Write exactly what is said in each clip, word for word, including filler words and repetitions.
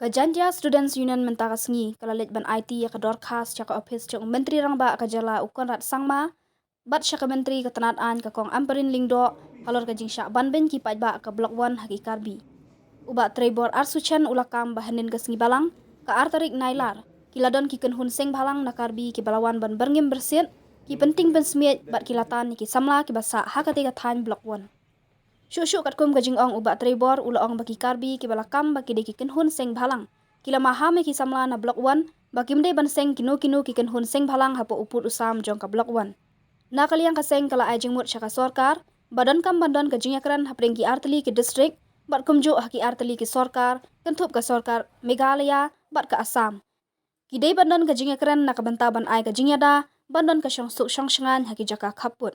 Ka Jaintia Students Union mynta ka sngi ka la leit ban aiti ïa ka dorkhas sha ka ophis jong u Myntri Rangbah ka jylla u Conrad Sangma bad sha ka Myntri ka tnad aiñ ka Kong Ampareen Lyngdoh halor ka jingshah ban beiñ ki paidbah ka Block One ha ki Karbi. U Bah Treibor Arsuchen u la kam ba hynnin ka sngi Balang, ka ar tarik Nailar, ki la don ki kynhun seng bhalang na Karbi ki ba la wan ban byrngem byrsiet, ki pyntieng pynsmiej bad ki la tan ïa ki samla ki ba sah ha katei ka thaiñ Block One. Shuh shuh katkum ka jingong u Bah Treibor u la ong ba ki Karbi ki ba la kam ba ki dei ki kynhun seng bhalang, ki la maham ïa ki samla na Block One ba kim dei ban seng kino kino ki kynhun seng bhalang hapoh u pud u sam jong ka Block One. Na ka liang ka seng ka la ai jingmut sha ka sorkar ba donkam ban don ka jingïakren hapdeng ki artylli ki district bad kumjuh ha ki artylli ki sorkar, kynthup ka sorkar Meghalaya bad ka Assam. Ki dei ban don ka jingïakren na ka bynta ban ai ka jingïada ban don ka shongsuk shongshngaiñ ha ki jaka khappud.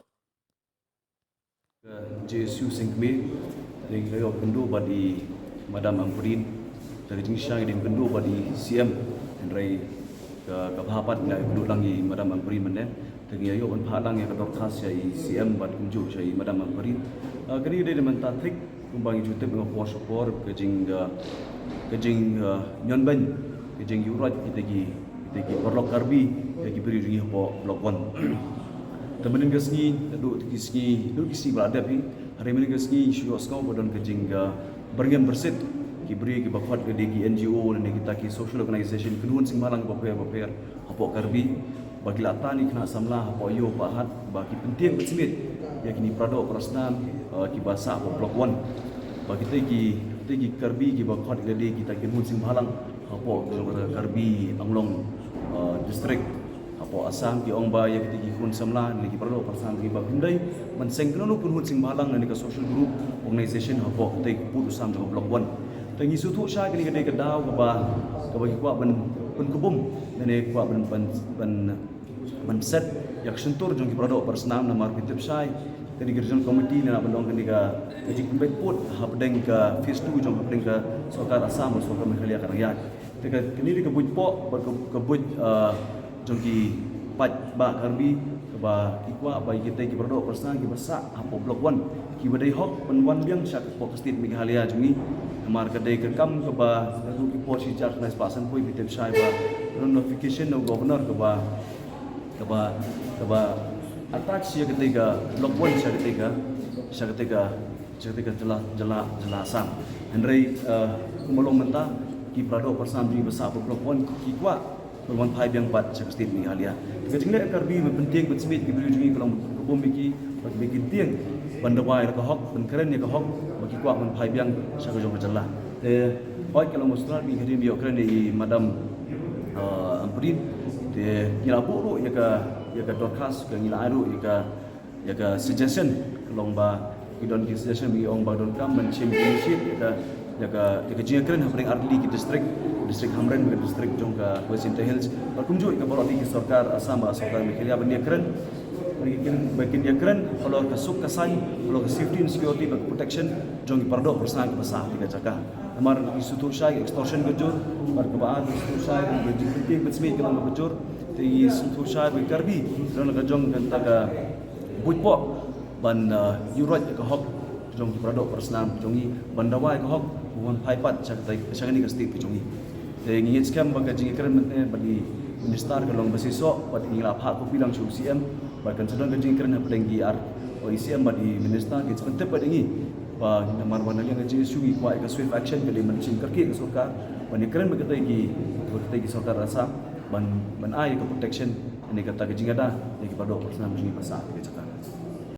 Ka J S U seng kmie, dei ka ïoh kynduh bad i Madam Ampareen. Da ka jingshisha ngi dei kynduh bad i C M, hynrei ka ka bha pat ngi la ïoh kynduh lang i Madam Ampareen mynne. Te ngi ïoh ban phah lang ïa ka dorkhas sha i C M bad kumjuh sha i Madam Ampareen. Kane ka dei da mynta thik kumba ngi ju tip nga por sha por ka jing ka jing ñion beiñ ka jing ïuh roit kita ki kita ki paralok Karbi ïa ki briew jong ngi hapoh Block One. Te mynnin ka sngi, duh ki sngi, duh ki sngi ba la dep hi. Hynrei mynnin ka sngi ngi shu ïohsngew ba don ka jing ka byrngem byrsiet ki briew ki ba khot ka dei ki N G O lane kita ki social organization kynhun seng bhalang bapher bapher hapoh Karbi ba ki la tan ïa ki khynnah samla hapoh ïew hapoh hat ba ki pyntieng pynsmiej ïa kine ki paradoh parasnam ki ba sah hapoh Block One. Ba kita ki kita ki Karbi ki ba khot ka dei kita ki kynhun seng bhalang hapoh Karbi Anglong district hapoh Assam ki ong ba ïa kita ki khun samla ne ki paradoh parasnam ki ba pyndonkam ban seng kano kano kynhun seng bhalang ne ka social group organization hapoh kita ki pud u sam jong Block One. Te ngi sngewthuh shai kane ka dei ka daw kaba kaba ki kwah ban pynkhuid ne kwah ban ban ban ban set ïa ka shyntur jong ki paradoh parasnam namar ki tip shai kane ka regional committee ne ban long kane ka jingpynbeit pud hapdeng ka phase two jong hapdeng ka sorkar Assam bad sorkar Meghalaya ka dang ïaid. Te ka kane ka buit poh bad ka buit jong ki paidbah Karbi kaba ki kwah ba kita ki paradoh parasnam ki ba sah hapoh Block One ki ba dei hok ban wan biang sha hapoh ka state Meghalaya jong ngi. Namar ka dei ka kam kaba ruh ki por shi hajar khyndai spah sanphew phi tip shai ba notification na u governor kaba kaba kaba attach ïa kita ka Block One sha kita ka sha kita ka sha kita ka jylla jylla jylla Assam. Hynrei kumba long mynta ki paradoh parasnam jong ngi ba sah hapoh Block One ki kwah ban wan phai biang pat sha ka state Meghalaya. Ka jingleh Karbi ban pyntieng pynsmiej ki briew jong ngi ka long ban pynbeit ïa ki ba ki tieng ban dawa ïa ka hok ban kren ïa ka hok ba ki kwah ban phai biang sha ka jong ka jylla. Te hoi ka long ba sdang ngi ka dei ïoh kren ïa i Madam Ampareen. Te ngi la buh ruh ïa ka ïa ka dorkhas ka ngi la ai ruh ïa ka ïa ka suggestion ka long ba ki don ki suggestion ba ki ong ba donkam ban shim initiate ïa ka ïa ka ïa ka jingïakren hapdeng artylli ki district, district Hamren bad district jong ka West Jaintia Hills bad kumjuh ïa ka baroh ki sorkar Assam bad sorkar Meghalaya ban ïakren ba kin ba kin ïakren halor ka suk ka saiñ halor ka safety and security bad ka protection jong ki paradoh parasnam ki ba sah ha ka jaka. Namar ngi sngewthuh shai ka extortion ka jur bad kaba ar ngi sngewthuh shai ka jingpyntieng pynsmiej ka long kaba jur. Te ngi sngewthuh shai ba ki Karbi ka long ka jong kata ka buit poh ban ïuh roit ïa ka hok jong ki paradoh parasnam jong ngi ban dawa ïa ka hok ban wan phai pat sha kata sha kane ka state ka jong ngi. Te ngi ngeit skhem ba ka jingïakren mynta bad i minister ka long ba shisha bad ngi la phah copy lang sha u C M bad kan sa don ka jingïakren hapdeng ki ar o i C M bad i minister ki sa pyntip bad ngi ba namar ba na liang ka jingïashu ngi kwah ïa ka swift action ka dei ban shim kyrkieh ka sorkar ban ïakren bad kata ki bad kata ki sorkar Assam ban ban ai ïa ka protection ne kata ka jingïada ïa ki paradoh parasnam jong ngi ba sah ha ka jaka.